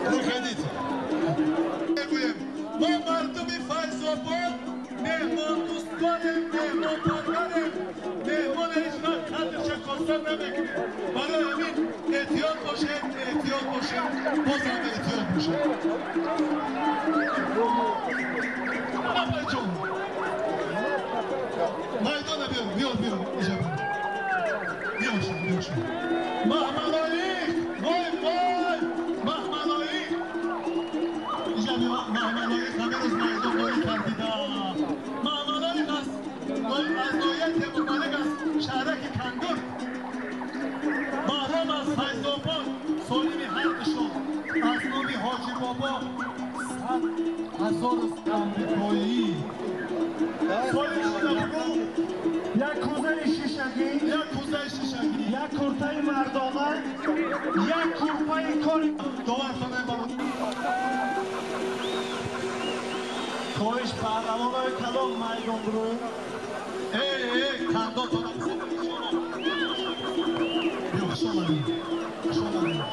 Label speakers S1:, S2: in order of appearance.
S1: Проходите. Мегӯем, мо мардуми Файзобод меҳмондӯстонем, меҳмонпарварем, меҳмон ҳеҷ вақт қадрша коста намекунем. Барои ҳамин эҳтиёт бошед, эҳтиёт бошед, бозам эҳтиёт бошед. Апайҷон, майдона биё, биё, биё, иҷа биё, биё, биё. Маҳмалоиқ, вой, вой, Маҳмалоиқ, иҷа биё. Маҳмалоиқ ҳамин рӯз майдондорӣ кардида. Маҳмалоиқ аз ноҳияи Темурмалик, аз шаҳраки Кангур. Баҳром аз Файзобод. Солими ҳардушон аз номи Ҳоҷи Бобо 100 000 амрикоӣ. Солим, шуда бугӯ.
S2: Як кӯзаи шишагӣ.
S1: Як кӯзаи шишагӣ.
S2: Як куртаи мардона, як курпаи кори.
S1: Довартона баро.
S2: Хоҳиш, паҳлавонои калон майдон бироед.
S1: Эй, эй, қандотона. Биё, хуш омадед, хуш омадед.